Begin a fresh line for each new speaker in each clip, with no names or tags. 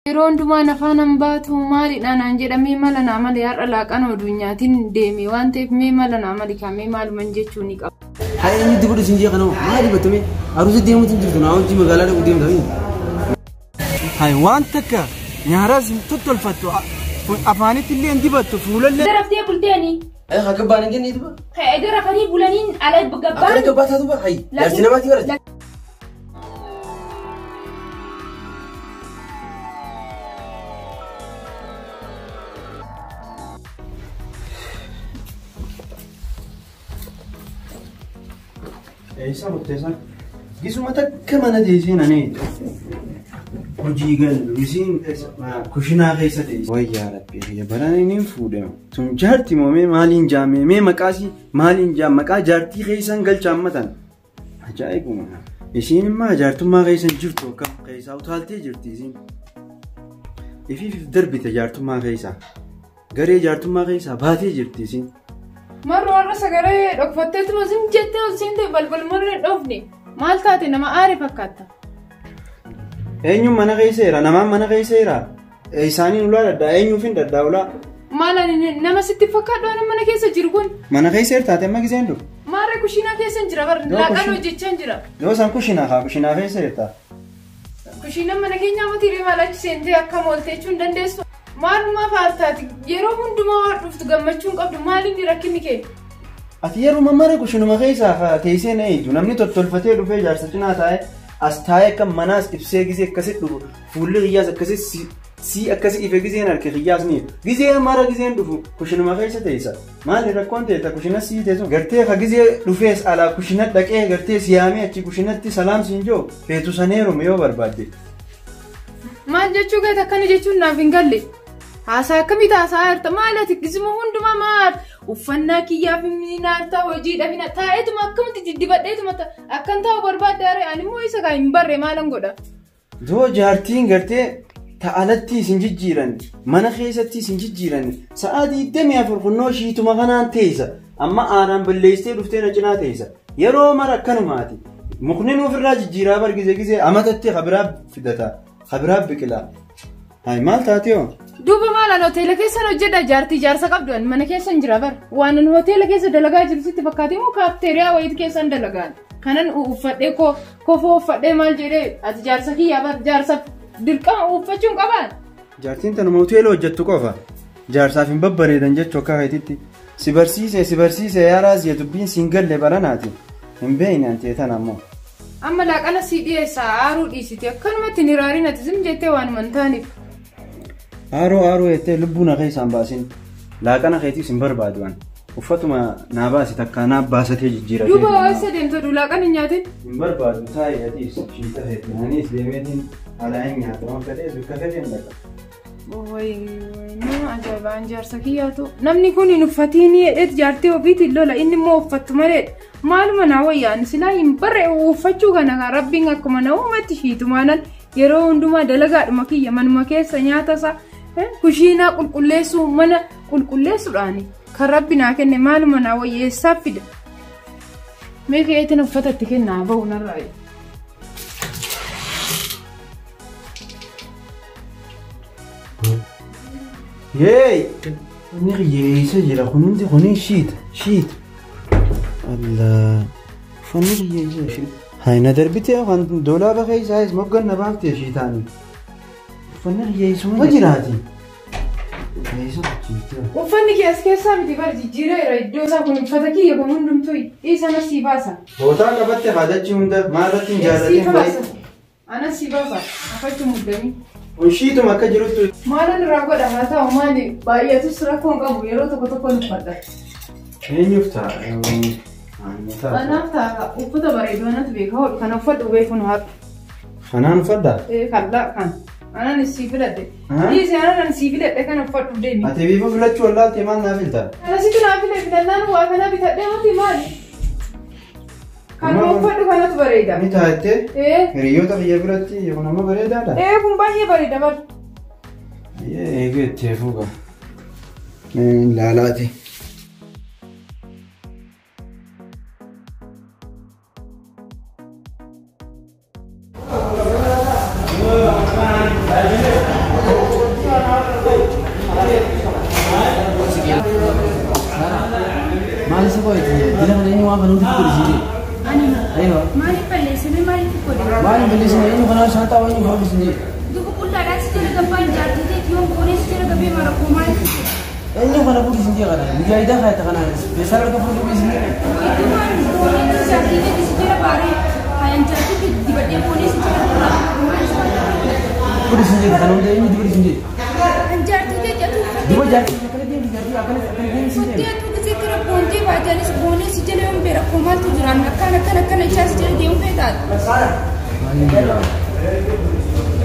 Yeroo hundumaa afaan an baatu maalidha naan jedhamee mala naa malee har'a laaqana oduu nyaatiin deeme waan ta'eef mee mala naa mali kaamee maaluman jechuu ni qaba.
Haa eenyutti godhu siin jee kanoo maal dibatame aruusa deemuutu hin jirtu naa hojii magaalaa dhaqu deemta.
Hai waan takka nyaaraas hin tottolfattu afaanitti illee hin dibattu fuulallee.
Daraftee bulteeni.
Ay haa gabbaan hin jennee duba.
Edda rafanii bulaniin ala gabbaan.
Akkana gabbaa taatu bara hayi jaarsi namaatti barate.
Eessa murteessan? Gisuma takka mana teessee nani hojii galu isiin kushinaa keessa teesse. Wayyaa rabbi kiyya baraan inni hin fuudhamu. Tun jaarti moo mee maaliin jaamee mee maqaasii maaliin jaam maqaa jaartii keessan galcha ammatan. Ajaa'ibuma. Isiin immoo jaartummaa keessan jirtu akkam keessaa utaaltee jirti isiin. Ifiif darbite jaartummaa keessaa. Garee jaartummaa keessaa baatee jirti isiin.
Marru har'a sagalee dhokfatteetuma isin jettee ol seente balbal marree dhoofne maal taate nama aare fakkaata.
Eenyuun mana keessa jira? Namaan mana keessa jira? Isaaniin ulaa dhadhaa eenyuuf hin dhadhaa ulaa?
Maal ani nama sitti fakkaadhu ani mana keessa jiru kun.
Mana keessa jirtaate amma giseen dhufu?
Maarree kushiinaa keessa hin jira bar laaqaan hojjechaa hin jira.
Yoo isaan kushiinaa haa kushiinaa keessa jirta.
Kushiinaan mana keenyaa miti maal achi seentee akka mooltee jechuun dandeessu. Maalummaa faartaati yeroo hundumaa waan dhuftu gammachuu hin qabdu maaliin rakkinni kee?
Ati yeroo mara kushinuma keessaa teessee na eegdu namni tottolfatee dhufee jaarsa cinaa taa'ee as taa'ee akka manaas ibsee gisee akkasitti dhufu fuulli xiyyaas akkasitti si akkasi ife giseen harka xiyyaas ni gisee mara giseen dhufu kushinuma keessa teessa maali rakkoon teessa kushina sii teessu gartee ka gisee dhufees alaa kushina dhaqee gartee siyaamee achi kushinatti salaam siin jiru feetu saneeruma yoo barbaadde.
Maal jechuu keeti akkana jechuun naaf hin galle. Haasaa akkamii taasaa jirta maal ati gisuma hundumaa maal uffannaa kiyyaaf hin naartaa hojii dhabina taa'eetuma akkamitti diddibadheetuma akkan taa'u barbaadde aree ani immoo isa kan hin barre maalan godha.
Doo jaartiin gartee ta'alatti isin jijjiiran mana keessatti isin jijjiiran sa'a 24 kunnoo shiituma kanaan teessa amma aanaan balleessitee dhuftee na cinaa teessa yeroo mara akkanumaati mukni nuufirraa jijjiiraa bar gizee gizee amatatti kabiraa fidata kabiraa biqilaa. Hai maal taate hoo?
Duuba maal an hoteela keessan hojjedha jaartii jaarsa qabdu an mana keessan jira bar waan an hoteela keessa dalagaa jiru sitti fakkaate moo kaafteeriyaa wayiit keessan dalagaan kanan uffadhee kofoo uffadhee maal jedhee ati jaarsa kiyyaa bar jaarsa dirqama uffachuun qabaan.
Jaartiin tanuma hoteela hojjettu qofa jaarsaaf hin babbareedan jechuu akka keetitti si barsiise si barsiise yaa raaziyee dubbiin siin galle baranaati hin beekne antee tana ammoo.
Amma laaqana sii dhiyeessa aaruu dhiisite akkanumatti hin iraarin ati zim jettee waanuma hin taaneef.
Aaroo aaroo jettee lubbuu na keessaan baasin laaqana keetiis hin barbaadu an uffatuma naa baasi takkaa naa baasatee jijjiiratee.
Duuba eessa deemta du laaqana hin nyaatin?
Hin barbaadu taa'ee atiis shiita feete anis deemeetiin alaa hin nyaata waan fedhees bakka fedheen dhaqa.
Wayi nama ajaa'ibaan jaarsa kiyyaatu namni kun hin uffatiin jedheet jaartii ofiitiin lola inni immoo uffattu malee maaluma naa wayyaan silaa hin barre uffachuu kana kan rabbiin akkuma na uumatti shiitumaanan yeroo hundumaa dalagaadhuma kiyya manuma keessa nyaata isaa kushiinaa qulqulleessuu mana qulqulleessuudhaani kan rabbi naa kenne maaluma naa wayya eessaaf fida. Mee keetiin uffata itti kennaa bahu narraa.
Yeey! Inni qiyyeessa jira kun hundi kuni shiita shiita. Allah uffanni qiyyeessa. Hai na darbitee waan doolaaba keessa mogganna baaftee shiitaanii. Uffanni qiyyeessuma jiraati.
Uffanni kee as keessaa miti bar jijjiireera iddoo isaa kun uffata kiyya kun hundumtuu dhiisa sii baasa.
Bootaa qabatte haadachi hunda maalirratti hin jaallatin baay'ee.
Anas sii baasa afachuu muddamii.
Kun shiituma akka jirutti.
Maalan irraa godha haa ta'u maali baay'atus rakkoo hin qabu yeroo tokko tokko ni uffadha.
Eenyuuf ta'a?
Anaaf ta'a uffata bareedu anatu beeka hodhu kana uffadhu beeku nu haadhu.
Kanaan uffadhaa?
Kallaa kan. Anan sii filadhe. Dhiisi anan sii filadhe kana uffadhu deemi.
Ati bifa filachuu wallaaltee maal naa filta?
Anasitti naa file filannaan waa kana bitadhee miti maali? Kanuma uffadhu kanatu bareeda.
Ni taattee? Hiriyoota kiyya biratti kun amma bareedaadha?
Kun baay'ee bareeda bar.
Eegee itti fuuga. Laalaati.
kaayate dila kana eenyu waan kana hundi godhe siin jedhe.
Ani
Aywa.
maaliif balleessine maaliif godhe?
Maaliif balleessine eenyu kana shaanxaa eenyu kana siin jedhe.
Duuba qullaadhaan si jala gabbaan jaartii teeti yoon boonee si jala gabbee mara koo maaliif godhe?
Eenyu kana fuudhi siin jedhe kana mujaahidaa kaayate kana feestaan harka fuudhu siin jedhe.
Iddumaan boonee jaartii teeti si jala baaree hayan jaartii teeti dibadhee boonee si jala gurraa maaliif godhe?
Fuudhi siin jedhe kana hunda eenyu dibadhi siin jedhe.
An jaartii teeti atu uffattee
Duba jaartii akkana deemti jaartii akkana akkana deemti siin
Uffattee
jedhe.
atu gisee kara boontee baatee boonee si jala yoon beera koo maaltu jira akkana akkana akkana ichaa si jala deemuu feetaati.
Maaliin jira?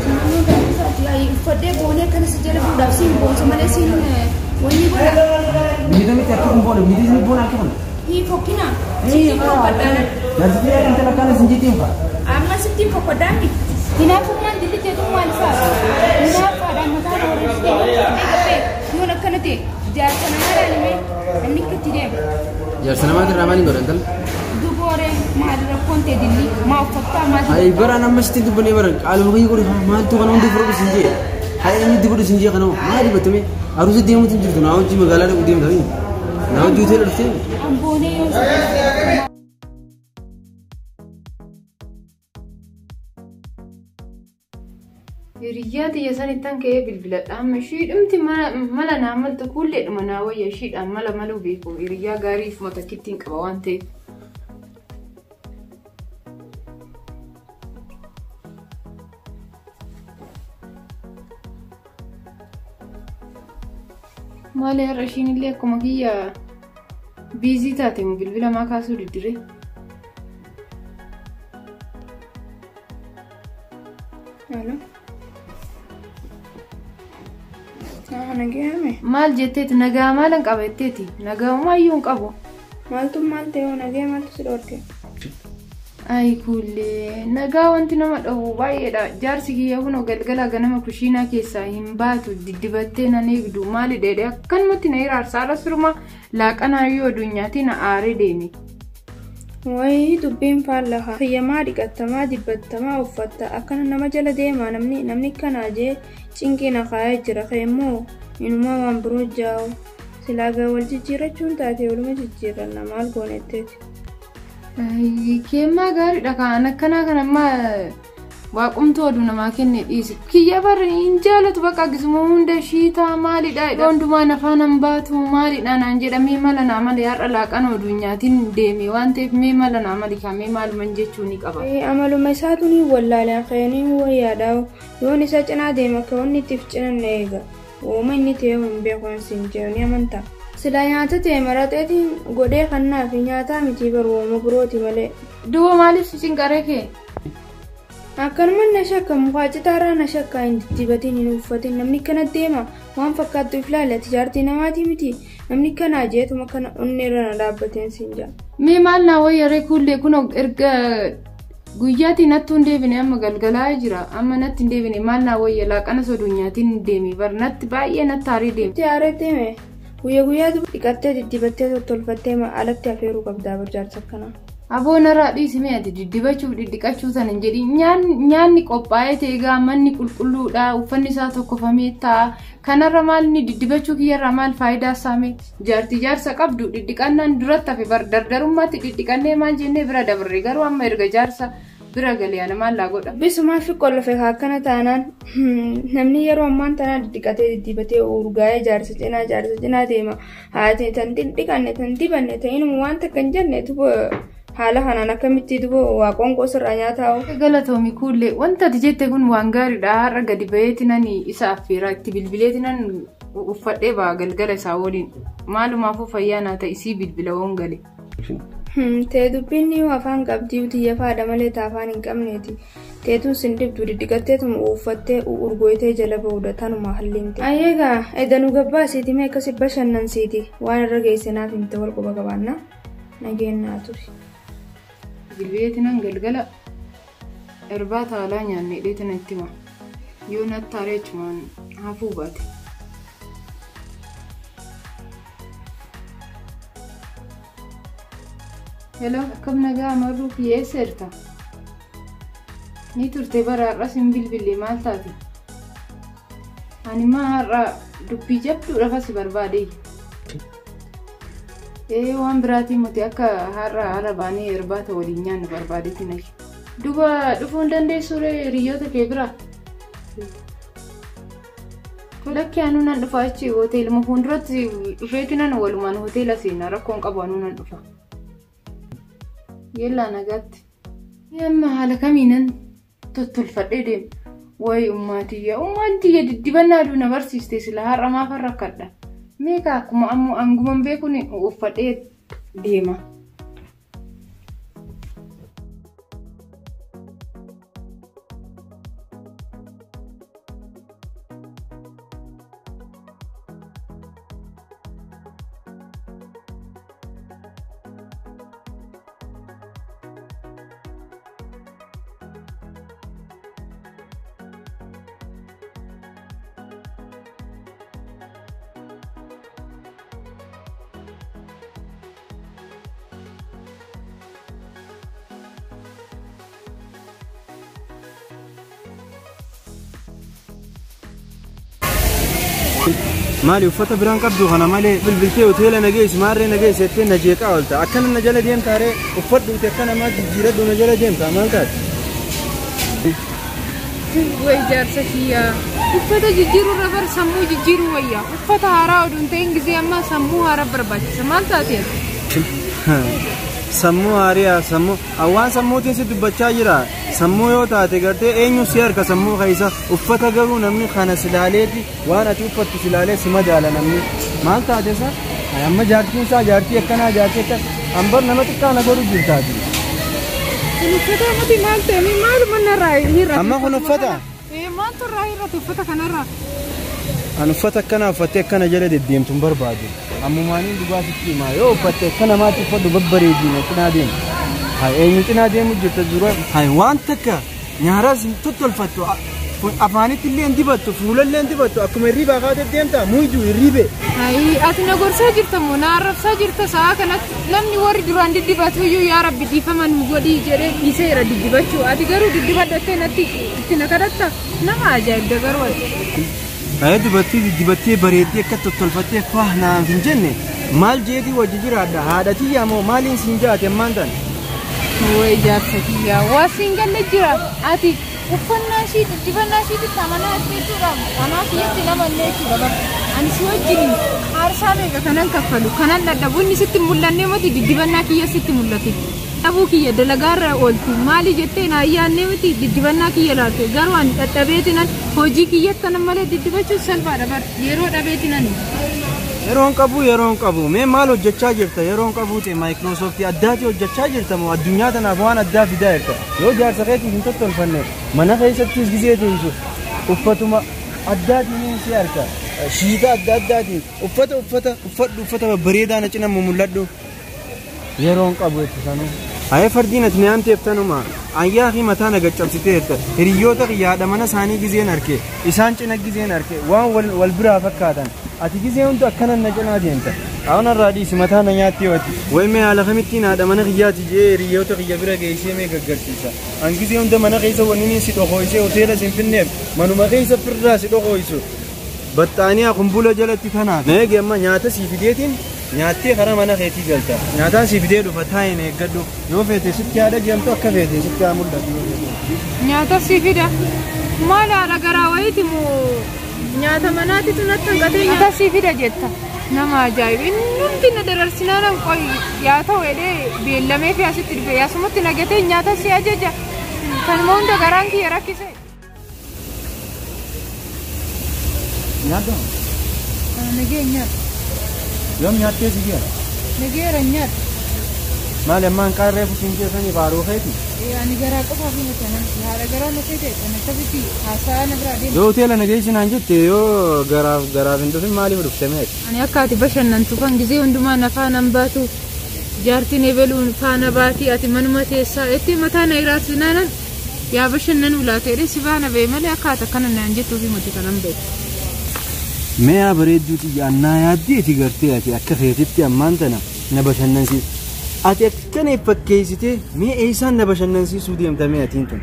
Naannoo gaariisaati uffadhee boonee akkana si jala fuudhaaf siin boonsa malee siin wanni godha.
Biyya kamitti akka kun boona biyya isin boona akka kana.
Hii fokkina sitti fokkadhaan
Jaartii intala akkana siin jettiin fa'a.
amma sitti fokkadhaan hinaafummaan dilli teetu maal fa'a hinaaffaadhaan mataa na horreessitee uffadhee gabbee yoon akkana ta'e jaarsa namaa ilaalimee inni akka itti deema.
Jaarsa namaa irraa maaliin godhan intala?
Dubooree maal rakkoon ta'e dilli maa uffattaa maal
Ay baraan amma sitti dubbannee baran qaaluma kiyya godhe maaltu kana hundi fudhatu siin jedhe. Hay eenyu dibadhu siin jedhe kana maal dibatame aruusa deemuutu hin jirtu naa hojii magaalaa dhaqu deemta naa hojii hoteela dhuftee.
Amboonee yoo si Hiriyyaa tiyya sanittan ka'ee bilbiladha. Amma ishiidhumti mala naa maltu kuulleedhuma naa wayya ishiidhaan mala maluu beeku. Hiriyyaa gaariif matakkittiin qaba waan ta'eef. Maali har'a ishiin illee akkuma kiyya biizii taate moo bilbila maa kaasuu diddire? Alo.
Nagayame.
Maal jetteeti nagaa maalan qaba jetteeti nagaumayyuu hin qabu.
Maaltu maal ta'e hoo nagaya maaltu si dhorke?
Ay kuullee nagaa wanti nama dhabu baay'eedha. Jaarsi kiyya kunoo galgala ganama kushiinaa keessaa hin baatu diddibattee nan eegdu maali dheedhee akkanumatti na hiraarsa haala suruma laaqanaa yoo addunyaatti na aaree deeme.
Wayii dubbiin faallaha. Kiyyamaa dhiqattamaa dibbattamaa uffatta akkana nama jala deema namni namni kanaa jee cinqii na kaayee jira immoo inumaa waan biroo jaa'u. Silaa gaa wal jijjiirrachuun taate waluma jijjiirranna maal goonetteeti.
Keemmaa gaariidha kan akkanaa kan ammaa waaqumtuu oduu namaa kenne dhiisi. Kiyya barri hin jaalatu bakka gisuma hunda shiitaa maalidha. Hundumaan afaan hin baatu maalidha naan jedhamee mala naa malee har'a laaqana oduu nyaatiin deeme waan ta'eef mee mala naa malee kaamee maaluman jechuu ni qaba.
Amaluma isaatu ni wallaalaan ka'anii wayyaadhaa yoon isa cinaa deema akka wanni ittiif cinan na eega. Uuma inni ta'e hin beeku siin jedhu ni amantaa. Silaa nyaata ta'e maraxeetiin godhee kannaa fi nyaataa miti baru birooti malee.
Duuba maaliif si cinqaree kee?
Akkanuma na shakka mukaa citaarraa na shakka hin diddibatin hin uffatin namni kana deema waan fakkaattu if ilaali ati jaartii namaati miti namni kana jeetuma kana onneerra na dhaabbateen siin jaa.
Mee maal naa wayyaree kuullee kun erga guyyaatiin natti hin deebine amma galgalaa jira amma natti hin deebine maal naa wayya laaqana soduu nyaatiin hin deeme bar natti baay'ee natti aaree deeme.
Itti aaree deeme guyyaa guyyaatu dhiqattee diddibattee tottolfattee alatti afeeruu qabdaa barjaarsa akkanaa.
Aboo narraa dhiisime ati diddibachuuf diddiqachuu sana hin jedhin nyaanni qophaa'ee ta'e egaa manni qulqulluudha uffanni isaa tokkofamee ta'a kanarra maal inni diddibachuu kiyyarraa maal faayidaa saame jaartii jaarsa qabdu diddiqannaan duratti hafe bar dardarummaatti diddiqannee maal jennee bira dabarre garuu amma erga jaarsa bira galee ana maal laa godha.
Bisumaa fi qollofe akkana taanaan namni yeroo ammaan tanaa diddiqatee diddibatee urgaa'ee jaarsa cinaa deema haati tan diddiqanne tan dibanne ta'inuma waan takka hin jenne haala kanaan akkamitti duba waa qoonqoo sirraa nyaataa
Galatoomi kuullee wanta ati jette kun waan gaariidha har'a gadi baheetinan isa affeera itti bilbileetinan uffadhee ba'a galgala isaa waliin maalumaafuu fayyaa naa ta'e isii bilbila woon gale.
Tee dubbiin ni afaan qabdii tiyya faadha malee taafaan hin qabneeti. Teetuun sin dibdu diddiqatteetuma uffattee urgooytee jala ba'uudha tanuma halliin ta'e. Ayyeegaa edanuu gabbaasiiti mee akkasi bashannansiiti waan irra geesse naaf himte wal quba qabaanna nageenyaa ture.
Bilbileetinan galgala irbaata alaa nyaanne dheetina itti hima. Yoo natti aaree achumaan hafuu baate. Hello, akkam nagaa marruu fi eessa jirta? Ni turte bara har'as hin bilbille maal taate? Ani maa har'a dubbii jabduudhaaf as barbaade. Waan biraatiin nuti akka har'a haala baanee irbaata waliin nyaannu barbaadeetiin ayi. Duba dhufuu hin dandeessu hiriyoota kee biraa? Lakki anuu nan dhufa achi hoteeluma fuulduratti dhufeeti nan walumaan hoteela seenaa rakkoon qabu anuu nan dhufa. Yeellaa nagaatti. Amma haala kamiinan tottolfadhee deema. Wayi ummaatiyya ummaatiyya diddibannaa aduu na barsiiste sila har'a maafan rakkadha. Meeqa akkuma ammoo anguman beekuun uffadhee deema.
Maali uffata biraan qabdu kana malee bilbiltee hoteela na geessi maarree na geessi jettee na jeeqaa oolta. Akkana na jala deemtaa ree uffadhuuti akka namaa jijjiiradhu na jala deemtaa maal taate?
Wayi jaarsa kiyyaa uffata jijjiiruu irra bar sammuu jijjiiruu wayyaa uffata haaraa oduu hin ta'in gisee ammaa sammuu haaraa barbaachisa maal taate?
Sammuu haariyaa sammuu waan sammuutiin si dubbachaa jira sammuu yoo taate gartee eenyu si harka sammuu keessa uffata garuu namni kana silaaleeti waan ati uffattu silaalee si madaala namni maal taate sa amma jaartiin isaa jaartii akkanaa jaartii akkas ambar nama xiqqaa na godhu jirtaati.
Kun uffata miti maal ta'e maaluma narraa hir'ate.
Amma kun uffata?
Maaltu irraa hir'ate uffata kanarraa?
An uffata akkanaa uffattee akkana jala deddeemtu hin barbaadu. Ammumaaniin dhugaa sitti himaa yoo uffatte akka namaatti uffadhu babbareedii na cinaa deemu. Haa eenyu cinaa deemu jirta dura. Haa waan takka nyaaraas hin tottolfattu afaanitti illee hin dibattu fuula illee hin dibattu akkuma hirribaa kaatee deemta muujuu hirribe.
Ayi ati na gorsaa jirta moo na arrabsaa jirta sa'a kanatti namni warri duraan diddibatu iyyuu yaa rabbi dhiifama nu godhii jedhee dhiiseera diddibachuu ati garuu diddibadhattee natti itti na kadhatta nama ajaa'ibda garuu ati.
Haa dubartii diddibattee bareeddee akka tottolfattee faa naaf hin jenne maal jeetii wajji jiraadha haadha tiyyaa moo maaliin siin jaate ammaan tan?
Wayi jaarsa kiyyaa waa siin galle jira ati uffannaa ishii diddibannaa ishiitti amanaa jechuudha anaa kiyyatti nama illee jechuudha bara ani si wajjin aarsaa meeqa kanan kaffalu kanan dadhabu inni sitti mul'annee miti diddibannaa kiyya sitti mul'ate dhabuu kiyya dalagaarra oolti maali jettee na ayyaannee miti diddibannaa kiyya laalte garuu ani dadhabeetinan hojii kiyyatti kanan malee diddibachuun salphaadha bara yeroo dhabeetinan.
Yeroon qabu mee maal hojjechaa jirta yeroon qabu ta'e maayikiroosooftii addaatii hojjechaa jirta moo addunyaa tanaaf waan addaa fidaa jirta yoo jaarsa keetiif hin tottolfanne mana keessattis gizee teessu uffatuma addaatiin si harka shiita adda addaatiin uffata uffata uffadhu uffata babbareedaa na cina mul'adhu yeroon qabu jechuudha. Ayee fardiin ati nyaamteef tanuma ayyaa fi mataa na gaccabsiteerta hiriyoota yaada mana isaanii gizeen arke isaan cina gizeen arke waan wal biraa fakkaatan ati gizee hunda akkana na cinaa deemta awwan irraa dhiisi mataa na nyaatti yoo ati wayi mee haala kamittiin haadha mana kiyyaati jee hiriyoota kiyya bira geessee mee gaggarsiisa an gizee hunda mana keessa wanni si dhokoysee hoteela sin finneef manuma keessa firraa si dhokoysu baxxaaniyaa kumbula jalatti tanaaf na eegi amma nyaata sii fideetiin nyaattee karaa mana keetii galta nyaataan sii fidee dhufa taa'in eeggadhu yoo feete sitti haadha jeemtu akka feete sitti haa mul'atu.
Nyaata sii fida maal haadha garaa wayiiti moo nyaata manaatitu natti hanqatee nyaata sii fida jetta nama ajaa'iba innumti na dararsinaa nan qoyi yaa ta'u jedhee beellamee fi asitti dhufe yaasumatti na gatee nyaata sii ajaja kanuma hunda garaan kiyya rakkise.
Nyaata?
Nagee nyaata.
Yoom nyaattee si jira?
Nageera nyaata.
Maali ammaan qaarree fuutiin keessanii baaruu keeti?
Ani garaa qofaaf hin kanan haadha garaa na ta'e kan akkasitti haasa'aa na biraa deema.
Yoo hoteela na geessinaan jette yoo garaaf hin dhufin maaliif dhufte meeqa?
Ani akka ati bashannantu kan gizee hundumaa na faana hin baatu jaartiin ebeluun faana baatii ati manuma teessaa itti mataa na iraarsinaanan yaa bashannanuu laata jedhee si faana ba'e malee akka ati akkana naan jettuufi miti kanan ba'e.
Mee yaa bareedduu xiyya annaa yaaddeeti gartee ati akka feetitti ammaan tana na bashannansiis. Ati akkana fakkeessitee mee eessaan na bashannansiisuu deemta mee atiin tun?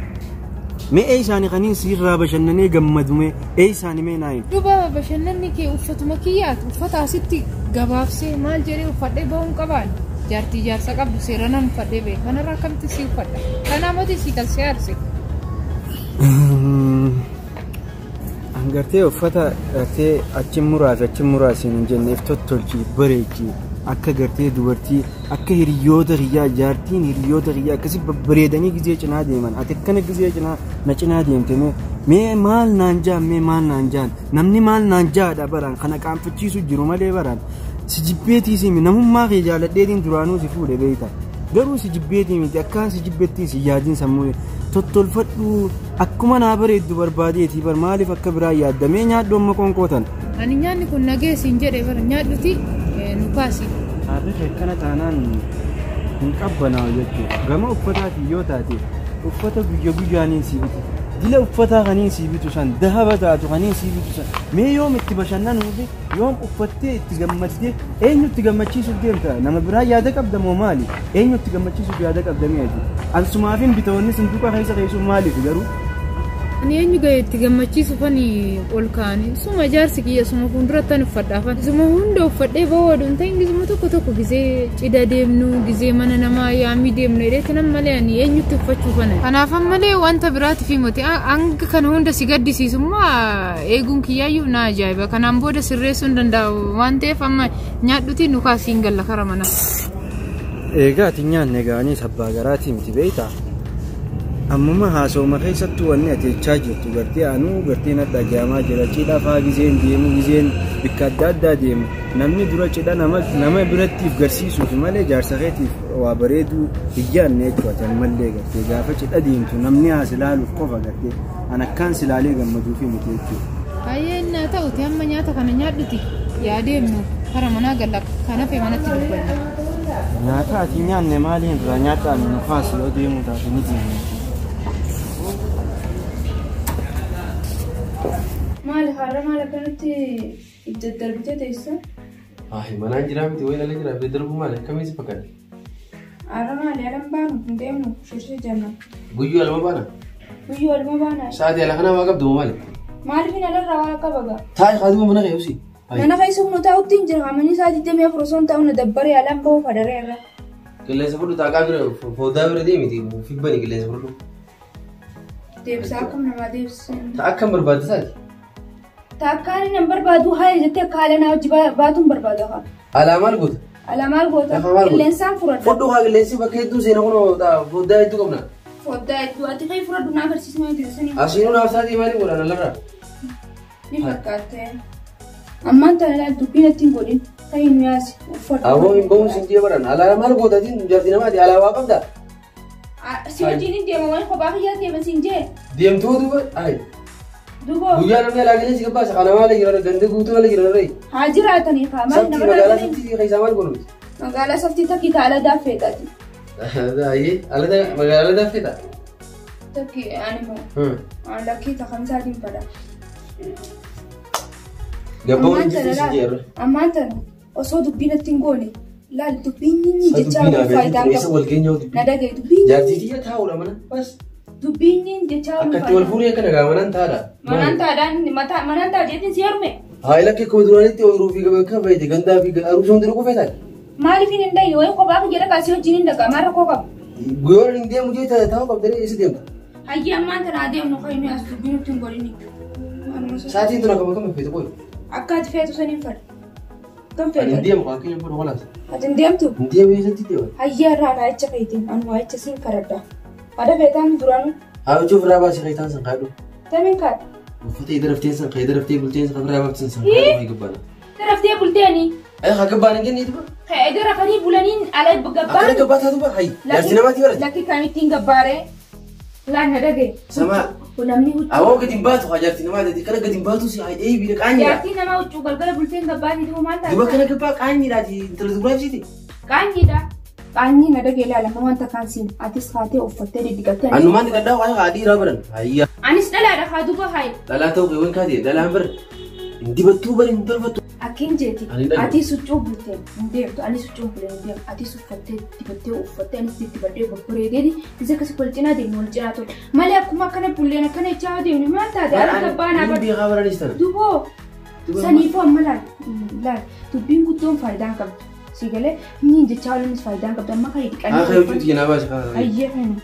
Mee eessaani kaniin sirraa bashannanee gammadu mee eessaani mee naayin?
Duuba bashannanni kee uffatuma kiyyaati. Uffata asitti gabaabsee maal jedhee uffadhee bahuun qabaan. Jaartii jaarsa qabdu seera nan uffadhee bahe. Kanarraa akkamitti si uffadha? Kanaa moti si kalsee aarse.
Gartee uffata gartee achi muraas achi muraasiin hin jenneef tottolchi bareechi akka gartee dubartii akka hiriyoota kiyyaa jaartiin hiriyoota kiyyaa akkasi babbareedanii gizee cinaa deeman ati akkana gizee cinaa na cinaa deemte mee mee maal naan jaan mee maal naan jaan namni maal naan jaadha baraan kana qaanfachiisu jiru malee baraan si jibbeetii simi namummaa kee jaaladheetiin duraanuu si fuudhe beeyta garuu si jibbeetii miti akkaan si jibbettii si yaadiin sammuu tottolfadhu akkuma naa bareeddu barbaadeetii bar maaliif akka biraa yaaddamee nyaadhu amma qoonqootan.
Ani nyaanni kun nagee siin jedhe bara nyaadhuti nu kaasi.
Harri akkana taanaan hin qabbanaa'u jechuudha. Gama uffataatiin yoo taate uffata guyya guyyaaniin sii bitu. Dila uffataa kaniin sii bitu san dahaba taatu kaniin sii bitu san mee yoom itti bashannanuufi yoom uffattee itti gammaddee eenyutti gammachiisuuf deemta nama biraa yaada qabda moo maali eenyutti gammachiisuuf yaada qabda mi'aati ansumaafin bitoonni sinduqa keessa keessuuf maaliif garuu.
Ani eenyu ga'e itti gammachiisuufani ol kaa'anii suma jaarsi kiyya suma fuulduratti ani uffadhaafan suma hunda uffadhee bahuu oduun ta'in gisuma tokko tokko gisee cidha deemnu gisee mana namaa yaamii deemnu jedheeti nan malee ani eenyutti uffachuufana. Kanaafan malee wanta biraatiif himate hanga kana hunda si gaddisiisummaa eeguun kiyyaayyuu na ajaa'iba kanaan booda sirreessuu hin danda'u waan ta'eef amma nyaadhuti nu kaasiin galla kara mana.
Egaa ati nyaanne ga'anii sabbaa garaatii miti beektaa? Ammuma haasawuma keessattuu wanni ati jechaa jirtu gartee anuu gartee na dhaga'amaa jira cidha fa'aa gizeen deemu gizeen bakka adda addaa deemu namni dura cidha nama birattiif garsiisuuf malee jaarsa keetiif waa bareeduu hin yaadne jechuudha ammallee gartee gaafa cidha deemtu namni haas ilaaluuf qofa gartee an akkaan si ilaalee gammaduufi miti jechuudha.
Baay'ee naa ta'uti amma nyaata kana nyaadhuti yaa deemnu kara manaa galla kanafe manatti dubbanna.
Nyaata ati nyaanne maaliin irraa nyaata ani nufaas yoo deemu taate ni deemu.
Maali har'a maal akkanatti daddarbitee teessa?
Manaan jiraa miti wayi ala jira daddarbuu maali akkamiin si fakkaata?
Har'a maali alan baanu hin deemnu shirshii jenna.
Guyyuu alma baana?
Guyyuu alma baana.
Sa'aatii ala kanaa waa qabdu moo maali?
Maaliif hin alarraa waa qaba gaa?
Taa'i haaduma mana kee ibsi.
Mana keessa humna taa'utti hin jira manni isaa 24 osoo hin taa'u na dabbaree alaan bahu fadaree irra.
Qilleensa fudhu taaqaa bira foddaa bira deemiti fibbani qilleensa fudhu.
Deebisaa akkam namaa deebisee.
Ta'a akkam barbaadde taati?
Taakkaan inni barbaadu haala jettee akka haala naa hojii baatuun barbaadu haa.
Alaa maal goota?
Alaa maal goota? Qilleensaan fudhadha.
Fudhu haa qilleensi bakka hedduu seena kun foddaa hedduu qabna.
Foddaa hedduu ati kee fudhadhu naa agarsiisuu maal keessanii.
Asiinuu naaf saatii maaliin godhan alarraa?
Ni fakkaatte. Ammaan tana ilaal dubbiin ittiin godhin ta'ii nu yaasi uffadhu.
Aboo hin bahuun siin jee baran alaa maal goota atiin jaartii namaati alaa waa qabdaa?
Si wajjin hin deema waan kophaa kiyyaa deema siin jee.
Deemtuu duuba ayi.
Duuba.
Guyyaa namni alaa qilleensi gabbaasa kana maal jira ganda guutuu ala jira ree.
Haa jiraatanii haa maal
nama magaalaa saftii keessaa maal godhu?
Magaalaa saftii takki ta ala daaffeetaati.
Ayi ala magaalaa ala daaffeeta.
Takki ani moo. Lakkii ta kamsaatiin fadha.
Gabbaawwan jirti si jeerra.
Ammaan tana osoo dubbiin ittiin goone laal dubbiin inni jechaa faayidaa
qabu.
Na dhagaye dubbiin.
Jaartii tiyya taa'uudha mana bas.
Dubbiin jechaa
Akkatti wal fuudhee kana gaa manaan taadha.
Manaan taadhaan mataa manaan taadha jeetiin si harme.
Haa lakkee akkuma duraanitti ooyiruu fi bakka fayyade gandaa fi aruusa hundi dhukuu feetaa.
Maaliif hin dandeenye wayii kophaa kiyya dhaqaa si wajjin hin dhaqaa maal rakkoo qaba.
Guyyoon hin deemu jee taa'uu qabdanii eessa deemta?
Hayyee ammaan tana adeemnu kan inni as dubbiin ittiin godhini.
Sa'aatiin tun akkam akkam feete qoyi.
Akka ati feetu saniin fadha. Kan feetu.
Ani hin deemu kan keenya fuudhu qolaas.
Ati hin deemtu?
Hin deemu eessatti deema?
Hayyee irraa naa jecha feetiin anuma jecha siin faradha. Ada feetaan duraanuu.
Haa hojii ofirraa baasii feetaan san kaadhu.
Tamiin kaadhu.
Uffata idaraftee san idaraftee bulteen san ofirraa baaftan san kaadhu haa gabbaana.
Idaraftee bulteeni.
Ay haa gabbaana hin jennee duba.
Haa idarafanii bulaniin ala gabbaan.
Akkana gabbaataa duba hayi. Jaarsi namaatti barate.
Lakki kamittiin gabbaaree. Laan na dhagaye.
Sama.
Namni huccuu.
Awoo gadi hin baatu haa jaarsi namaa ta'e kana gadi hin baatu si haa eebiidha qaanyiidha.
Jaartii namaa huccuu galgala bulteen gabbaanii duba maal ta'a?
Duba kana gabbaa qaanyiidhaati intala dubaraa ibsiti.
Qaanyiidha. Qaanyii na dhagaye ilaalama wanta kaansiin atis haatee uffattee diddigattee.
Annumaan dhiqadhaa waa haa dhiiraa baran. Hayya.
Anis dhalaadha haa duba haayi.
Dhalaa ta'uu keewwan kaatee dhalaan bara. Hin dibattuu bari hin tolfattu.
Akkin jeeti.
Ani dhagahu.
Ati succuu bultee hin deemtu. Ani succuu bulee hin deemtu. Ati uffattee dibattee uffattee anis dibadhee babbareedeeti. Isa akkasii wal cinaa deemnu wal cinaa tole. Malee akkuma akkana bulleen akkana jechaa deemnu maal taate? Ala gabbaa naa
Ani
bar.
beekaa baranis tana.
Duboo saniifuu amma laal laal dubbiin guddoon faayidaa hin qabdu. Si galee inni jechaa waliinis faayidaa hin qabdu. Amma kan
Haa kan huccuuti kennaa baasi haa.
Ayyee kana.